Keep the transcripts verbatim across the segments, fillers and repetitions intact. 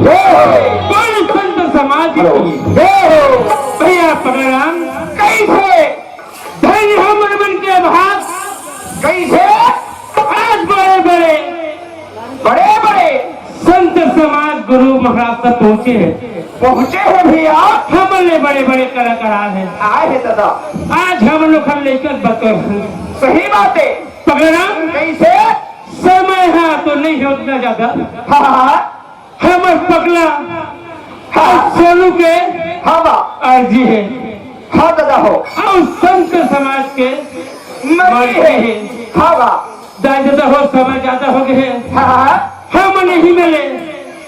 हे हो। बोल संत समाज हेलो। की। हे हो। भैया पगलाराम, कैसे? धन्य हो मन मन के भाग। कैसे? आज बड़े बड़े, बड़े बड़े संत समाज गुरु महाराज सब पहुंचे हैं। पहुंचे हैं भैया। हमन ले बड़े बड़े कलाकार हैं। आए हैं दादा। आज हम लोग हम लेकर बतौर। सही बात है। पगलाराम, कैसे? समय हा तो नहीं है उतना ज्यादा। हाँ, हाँ। हमर पगला हाँ। सोनू के हाँ बा। अर्जी है। हाँ दादा हो। अउ संत समाज के मर्जी मर्जी है। है। हाँ बा। दाई दादा हो, समय ज्यादा हो गए है। हाँ, हाँ। हम नहीं मिले।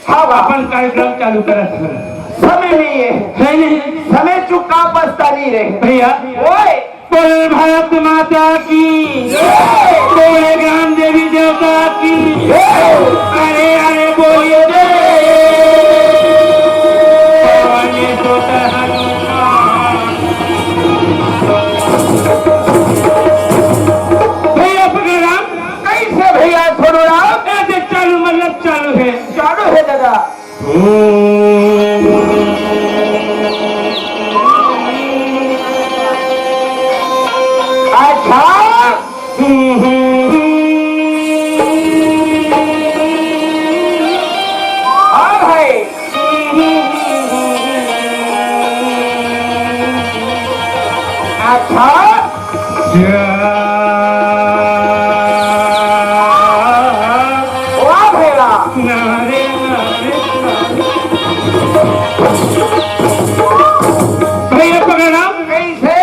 हाँ बा। अपन कार्यक्रम चालू करत हन। समय नहीं है। है नहीं। समय चुका पछता नहीं रहे। भैया। ओए। बोल भारत माता की। जय। बोले ग्राम देवी देवता की। जय। अरे, अरे, बोलिए जय। पवन सुत हनुमान। भैया पगलाराम। कैसे भैया सोनूराम? ए, देख, चालू, मतलब चालू है। चालू है दादा। अच्छा। हाँ भाई। अच्छा। वाह भैया। भैया पगलाराम। कैसे?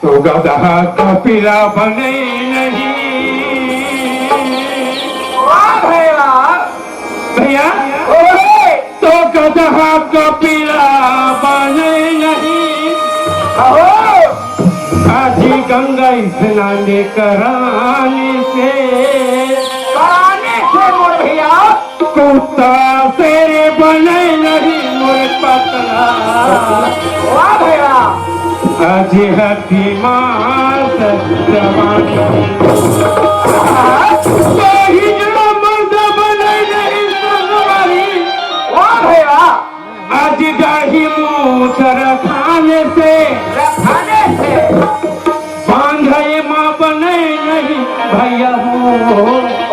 तो गदहा कपिला बने नहीं। वाह भैया। भैया। ओए। तो गदहा कपिला बने नहीं। अहो। आज गंगा स्नान कराने से। कराने से मोर भैया। कुत्ता शेर बने नहीं मोर पतला। वाह भैया। आज हड्डी मांस जवानी। कोई जड़ा मर्द बने नहीं संगवारी। वाह भैया। आज दाढ़ी मूछ रखाने से। रखाने से। बांधे माँ बने नहीं भैया हो।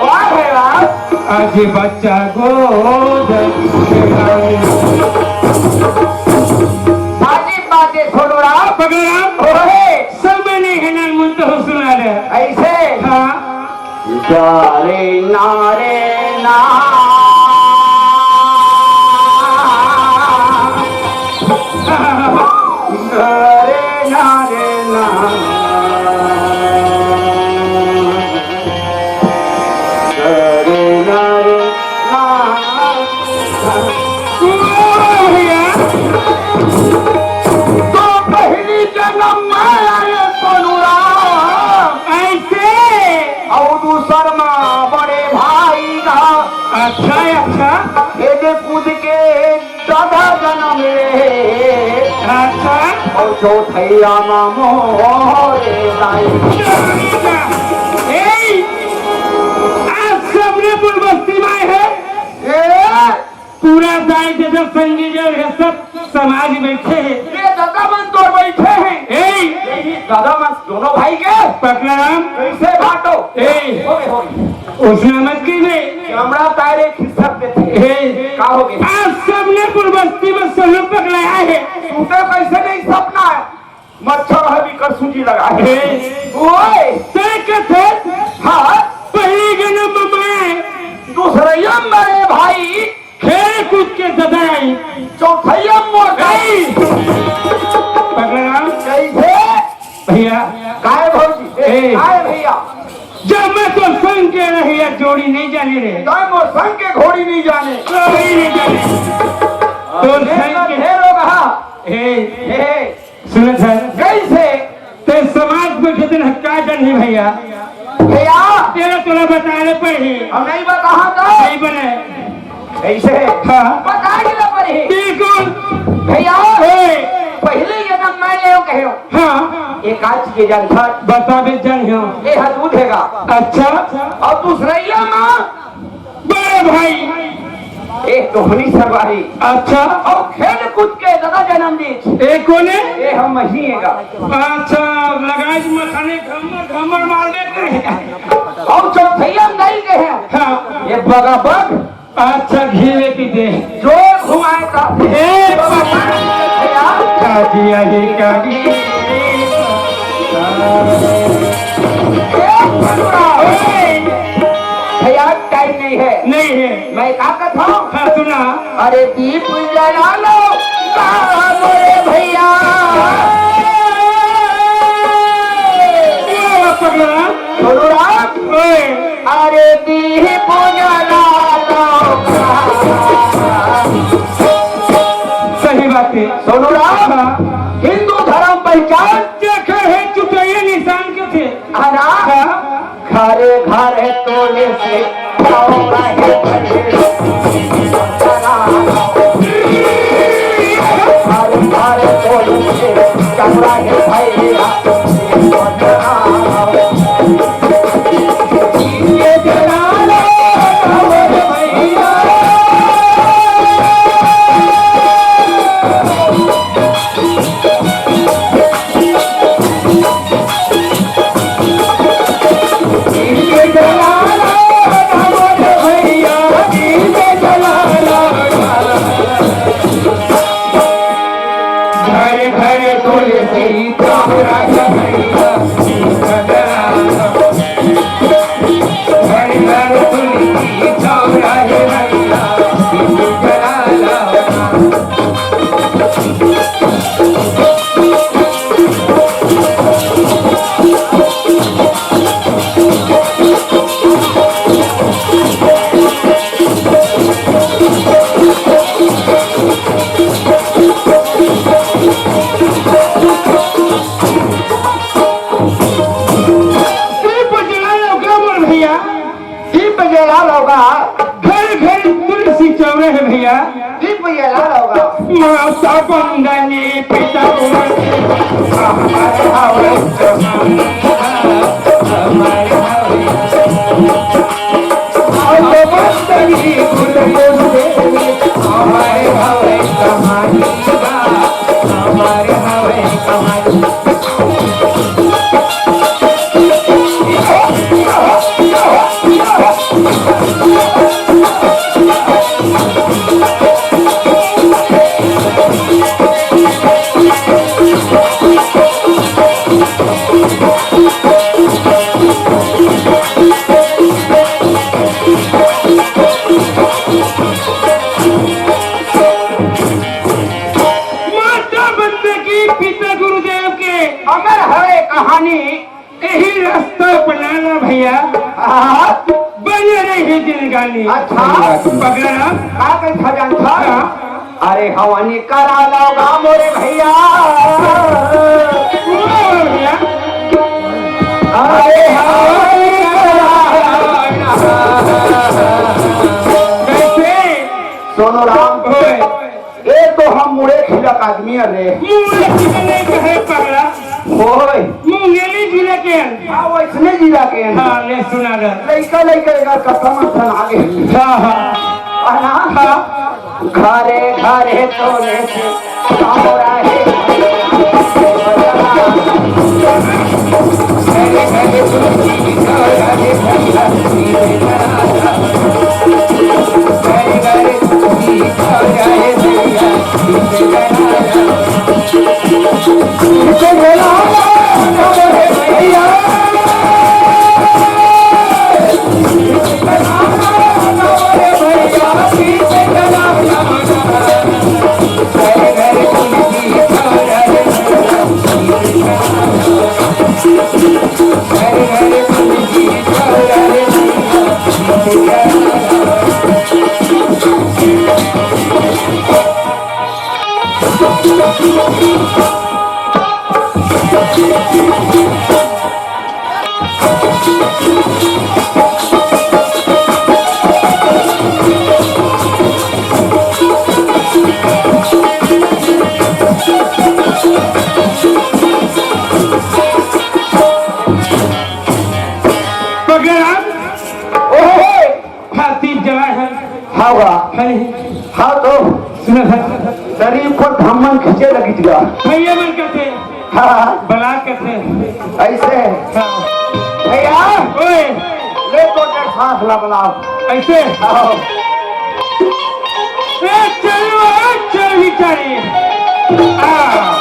वाह भैया। आज बच्चा गोद में आए। साजिब बातें सुनो राम। पगलाराम। ओहे। समय नहीं है ना, मुझे तो सुना दे। ऐसे? हाँ। जा रे ना रे ना। जा रे ना रे ना। जा रे ना रे ना। भैया, तो पहली जन्म में आए सोनू राम। ऐसे? अउ दूसर मा बड़े भाई का। अच्छा, अच्छा। खेले कूद के दादा जन्म ले। अच्छा। अउ चौथैया मा मोरे दाई। ए, आज सबने बुलबस्ती में है। ए, पूरा दाई ददा संगी जन हे, सब समाज बइठे हे। ए ददा मन तोर बइठे हे। ए! ए ददा मन दोनों भाई के? पगलाराम। कइसे बाटो? ए! होगे, होगे। ओसना मत कहिबे। हमरा तारे खिसक देथे। ए! का होगे? आज सबने पूरा बस्ती में सोनू पगलाय हे। तू तो कइसे नहीं सपना हे? मच्छर हे बिकट सूजी लगा हे। ए! ओए! तैं कथे? हाँ। पहली जनम में मैं। दूसरैया में रे भाई। खेल कूद के ददाई। चौथैया मोर दाई। पगलाराम। कइसे? भैया। काय भौजी? ए। काय भैया? जब मैं तो संग के रही, या जोड़ी नहीं जाने रे। काय मोर संग के घोड़ी नहीं जाने। घोड़ी नहीं जाने। तो अरे संग के ढेर हो रहा। ए। ए। सुनत हस? कइसे? तैं समाज में कितने हक्का जन हे भैया। भैया। तेरा तोला बताने पड़ही। हम नहीं बताहा तो? नहीं बने। कइसे? हाँ। बताने ला पड़ही। बिल्कुल। भैया। ओए। पहले जनम में ले कहे हो। हाँ। एक आज के जन था। बता बे जन हो। ये हाथ उठेगा। अच्छा। अउ दूसरैया मा बड़े भाई। ए, तोहनी सब आही। अच्छा। अउ खेल कूद के दादा जनम दिन। ए, कोने? ए, हम ही एगा। अच्छा, लगाइस मथाने घमर, घमर मार देते। अउ चौथैया में नहीं गए हैं। हाँ। ये बगा बग। अच्छा, घीवे की दे। जो घुमाए का। ए, भैया। काजी आई, काजी। ए, भैया, टाइम नहीं है। नहीं है। मैं का कहता हूँ? हाँ, सुना। अरे दीप जला लो, बाबा रे भैया। क्या बात पकड़ा? सोनू राम। ओए। अरे दीप जला लो। सही बात है। सोनू राम, हाँ। हिंदू धर्म पहचान। देखा है, चुटैया निशान के थे। है ना? हाँ। घरे घरे तुलसी चौरा हे भैया। घरे घरे तुलसी चौरा हे भैया। दीप जला लोगा मोर भैया। दीप जला लोगा। घर घर तुलसी चौरा हे भैया। दीप जला लोगा। माता बंदनी पिता हमारे हवे। माता बंदनी पिता गुरुदेव के अमर हवे कहानी। यही रास्ता अपना ला भैया। हाँ। बने रही जिंदगानी। अच्छा। पकड़ा। का कही था जान था? हाँ। अरे हवनी करा लोगा मोरे भैया। ओ भैया। अरे हवनी करा। कैसे? सोनू राम। ओए। ए तो हम मुड़े खिलक आदमी अरे। मुड़े खिलक नहीं कहे पगला। ओए। मुंगेली जिला के हन। हाँ, वैसने जिला के हन। हाँ, ले सुना गा। लइका, लइका, लइका, कसम असन आगे। हाँ, हाँ। है ना? हाँ। घरे, घरे तोरे से हमरा हे। पकड़ा। ओहो। हाथी जला है। हाँ बा। है। हाँ तो। सुना था। शरीर पर धम्मन खींचे लगी दिया। भैया मन कहते। हाँ। बला कहते। ऐसे। हाँ। भैया। ओए। ले तो के सांस ला बलाओ। ऐसे। हाँ। ए, चलो, ए, चल भी चाहिए। हाँ।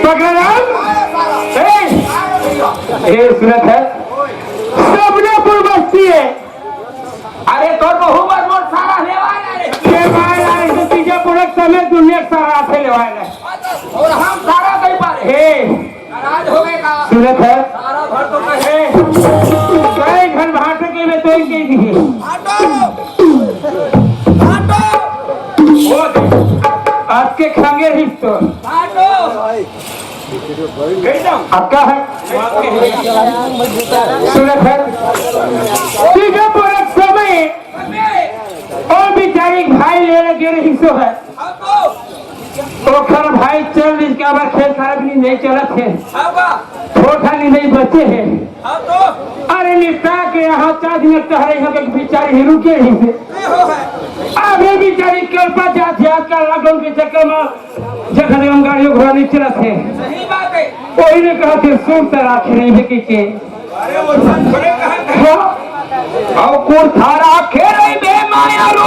पकड़म। ए, ए, सुनत है? सबने पूर्वस्ती है। अरे, तोर बहू बर मोर सारा लेवाय ला रे। लेवाय ला रे, तो तीजा पुरख समेत दुनिया के सारा आथे लेवाय ला। और हम सारा दे पारे। हे। नाराज हो गए का? सुनत है? सारा भर तो कहे। कई घन भाटो के में तो इनके ही। भाटो! भाटो! वो दे। आज के खांगे ही तो। भाटो! अक्का है। सुनत है। तीजा पुरख समय और बिचारी भाई लेने के रही सो है। ओखर भाई चल दिस के, अब खेत खार भी नहीं चलत है। ठोठा नहीं, नहीं बचे है। अरे निपटा के यहाँ चार दिन टहरे, यहाँ के बिचारी ही रुके ही से। अबे बिचारी कल्पा जात जात का लॉकडाउन के चक्कर में जखन हम गाड़ियों घोड़ा नहीं चलत है। सही बात है। वही ने कहा कि सुन त राखे नहीं है कि के। अरे वो सब थोड़े कहा थे। हाँ। अउ कुर्था राखे रहिबे मायारू,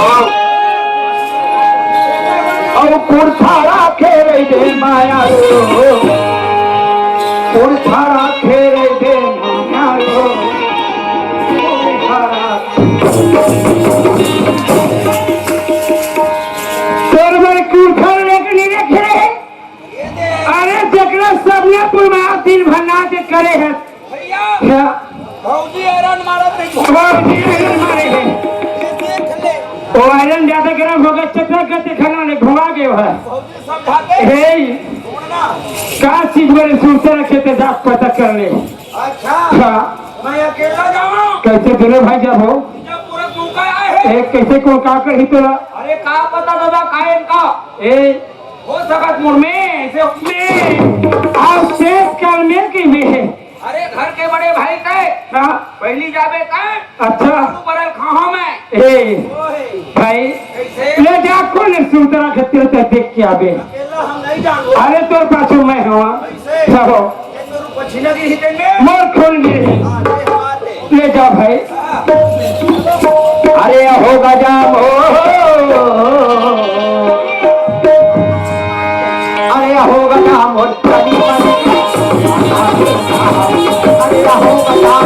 अउ कुर्था राखे रहिबे मायारू, कुर्था राखे रहिबे मायारू, कुर्था राखे। तोर बर कुर्था लेके नहीं रखे रहे। अरे, जेकरा सबने पुरमार दिन भर नाच करे है। भैया, क्या? भौजी आयरन मारत रही। भौजी आयरन मारे है। ये देख ले। वो आयरन ज्यादा गरम हो गया, चटक करते खाना ने घुमा गए है। भौजी समझाते। हे, छोड़ना। का चीज बड़े सुरते रखे थे, जात पता कर ले। अच्छा। हाँ। मैं अकेला जाऊँ? कैसे दोनों भाई जाबो? जब पूरा मौका आए है। एक कैसे कौन का करही तोला? अरे, का पता दादा, का है इनका? ए, हो सकत मोर में, ऐसे में, आज शेष काल में के में है। अरे, घर के बड़े भाई तय। हाँ। पहली जाबे तय। अच्छा। तू बरल खाहा मैं। ए, ओए। भाई, कैसे? ले जा, कौन है सुंदरा के तेरे ते देख के आबे। अकेला हम नहीं जानो। अरे, तोर पाछू मैं हवा। कैसे? चलो। ये तो रूप पछिना गिरी तेरे में। मोर खून गिरी। हाँ, ये बात है। ले जा भाई। अरे हो गजाम हो, अरे हो गजाम हो, अरे हो गजाम।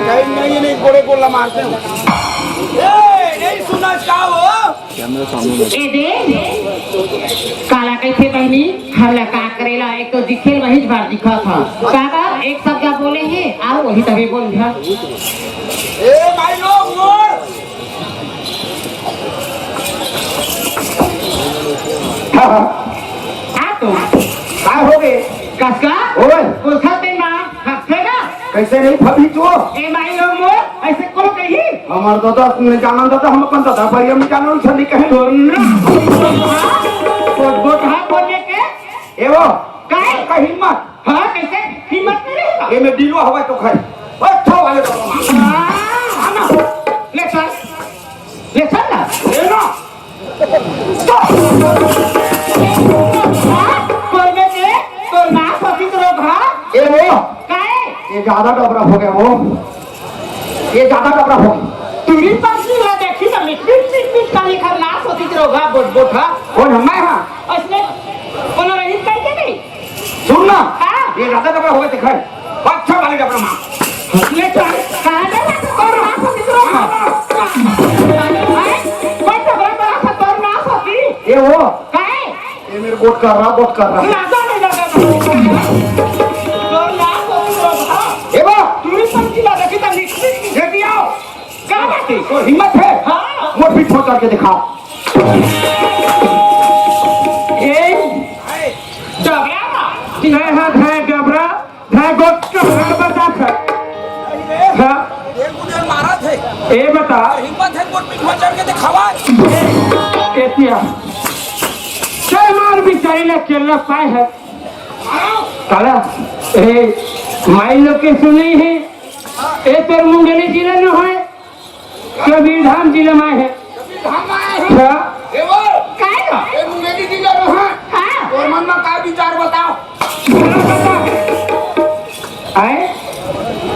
टाइम नहीं है, नहीं, कोड़े कोला मारते हो। ए, नहीं सुना क्या हो? ए दे, काला कैसे बहनी? हमला का करेला, एक तो दिखेल वही बार दिखा था। काका एक शब्द बोले हैं, आओ वही तभी बोल दिया। ए भाई लोग, मोर। हाँ, हाँ। आ तो। का हो गए? कस का? ओए। कुल खा तेन मा, खा तेन मा। कैसे नहीं फबी तू? ए माई लोग मोर, ऐसे को कही? हमार दादा ने जानन दादा, हम अपन दादा पर हम जानन छली कहे। तोर ना। बोट, बोट, हाँ, बोले के? ए वो, काहे? का हिम्मत? हाँ, कैसे? हिम्मत नहीं रहेगा। ये में दिलो हवा तो खाए। अच्छा वाले दादा। हाँ, हाँ ना। ले चल। ले चल ना। ले ना। तोर में के, तोर नाश होती तो लोग, हाँ? ए वो। काहे? ये ज्यादा डबरा हो गया वो। ये ज्यादा डबरा हो गया। तुरी पंछी ला देखी तो मिट, मिट, मिट, मिट काली खर नाश होती तो लोग, हाँ, बोट, बोट, हाँ? कौन हम? मैं, हाँ। उसने कोनो रही कहीं के नहीं? सुन ना। हाँ। ये ज्यादा डबरा हो गया, दिखाई। अच्छा वाली डबरा मार। ले चल। कहाँ जा रहा था? तोर नाश होती तो लोग, हाँ? हैं? कोई डबरा बड़ा था, तोर नाश होती? ये वो। काहे? ये मेरे गोट कर रहा, गोट कर रहा। ना, ना, ना, ना, ना। तो ना, तो, तो, हाँ। ए बा! तू ही समझी ना, देखी तो निकली। ये भी आओ। क्या बात है? तो हिम्मत है? हाँ। मोर पीठ पर चढ़ के दिखाओ। ए, जबरा ना। जय हाथ है, जबरा। मैं गोट का घर बता था। नहीं रे, हाँ। ये मुझे मारा थे। ए बता। हिम्मत है, गोट पीठ पर चढ़ के दिखावा। एतिया। चल मार भी चाहिए ना, केला पाए है। काला, ए, माई लोग के सुनी है। ए, तोर मुंगेली जिला न होए। कबीरधाम जिला में है। कबीरधाम में आए हैं। हाँ। ए वो, काय हो? ए मुंगेली जिला में है। हाँ। तोर मन में का विचार बताओ। आए?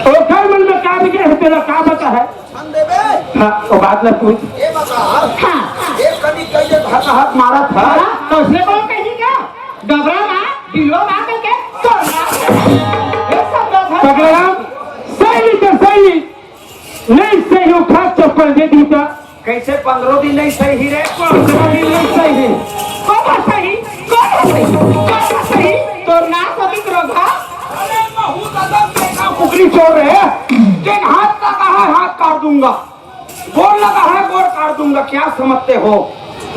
ओकर मन में का विचार है, तेरा का पता है? हम देबे। हाँ, वो बात ना पूछ। ये बता। हाँ। ये कभी कहिए धक्का हाथ मारा था। हाँ, तो उसने बोला कहीं का? डबरा ना, बिलवा ना करके, तोड़ ना। ये सब बात है। पगला, सही तो सही। नहीं सही हो, खास चप्पल दे दी था। कैसे पंद्रह दिन नहीं सही रे? पंद्रह दिन नहीं सही। कौन सही? कौन सही? कौन सही? तोर नाश होती तो रोग, हाँ? अरे, महू दादा, देखा कुकरी चोर रहे। देख, हाथ लगा है, हाथ काट दूंगा। गोड़ लगा है, गोड़ काट दूंगा। क्या समझते हो?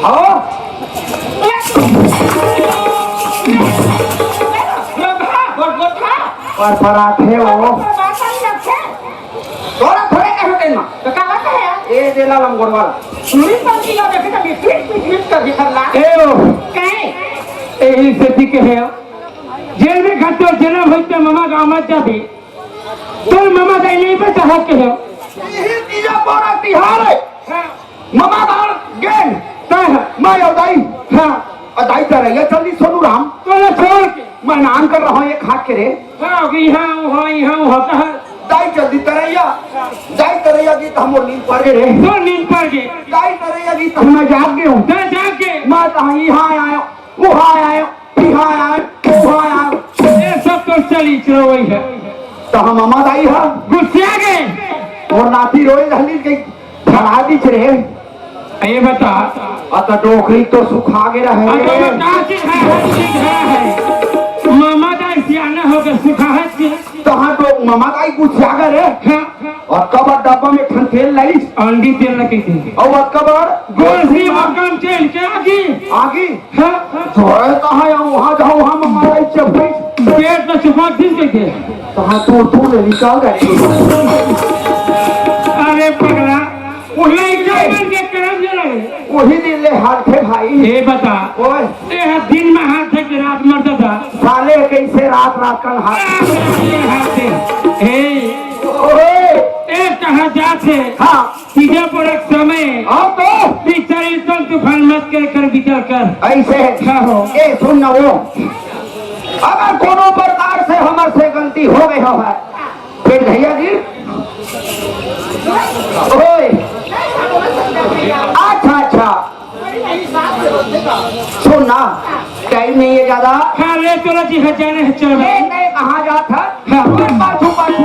हाँ? रोग, हाँ? गोड़, गोड़, हाँ? पर पराठे हो। पर बात नहीं रखे। तोरा थोड़े कहे तेन मा। तो का बात है यार? ए देला लंगोट वाला। सुनी पंछी ला देखे तो मिट, मिट, मिट, मिट कर दिखर ला। ए ओ। काहे? एही सेती कहे हो। जेन भी घर तोर जनम होइस ते ममा गाँव मत जाबे। तोर ममा दाई नहीं पता है के हो? यही तीजा पोरा तिहार है। हाँ। ममा दाई गेन। तय है। मैं अउ दाई। हाँ। अउ दाई तरैया चली सोनू राम। तोला छोड़ के। मैं नाम कर रहा हूँ एक हाथ के रे। हाँ, अभी हाँ, हाँ, हाँ, हाँ, कहा। दाई चली तरैया। दाई तरैया गीत हम नींद पड़ गए रे। तो नींद पड़ गई। दाई तरैया गीत हम मैं जाग गए हूँ। मैं जाग गए। मैं कहा यहाँ आया, वहाँ आया, यहाँ आया, वहाँ आया। ये सब तो चली चलो वही है। तो हम ममा दाई है। गुस्सिया गए। और नाती रोए रहली के फड़ा दी रे। ये बता। अत डोकरी तो सुखा गे रहे। अब बता, ठीक है, है, ठीक है, है। ममा दाई सियाना हो गए, सुखा है कि? तहाँ तो ममा दाई गुस्सिया गे रे। हाँ। और कब डब्बा में ठन तेल लाइस? अंडी तेल न कहिथे। और कब गोलसी मक्खन तेल के आगी। आगी? हाँ। तो है कहाँ है, वहाँ जाओ, वहाँ ममा दाई चपड़ी। पेट में चुपा दिन के के। तहाँ तू, तू ले निकाल गए। अरे पगला, वही लइका दिन मन के करम जला है। वही दिन ले हाथ थे भाई। ये बता। ओए। ये दिन में हाथ थे कि रात मरता था? साले कैसे रात रात कन हाथ। ये हाथ थे। ए, ओए। ए कहा जात है? हाँ। तीजा पोरा के समय। हाँ तो। बिचारी तुम तूफान मत करे कर विचार कर। ऐसे। हाँ हो। ए सुन ना वो। अगर कोनो प्रकार से हमर से गलती हो गई हो है, फिर भैया जी, ओए, अच्छा, अच्छा, सुन ना, टाइम नहीं है ज्यादा। हाँ, ले चलो जी, हाँ, जाने हैं, चलो। नहीं, नहीं, कहाँ जात है? हाँ। पाछू, पाछू,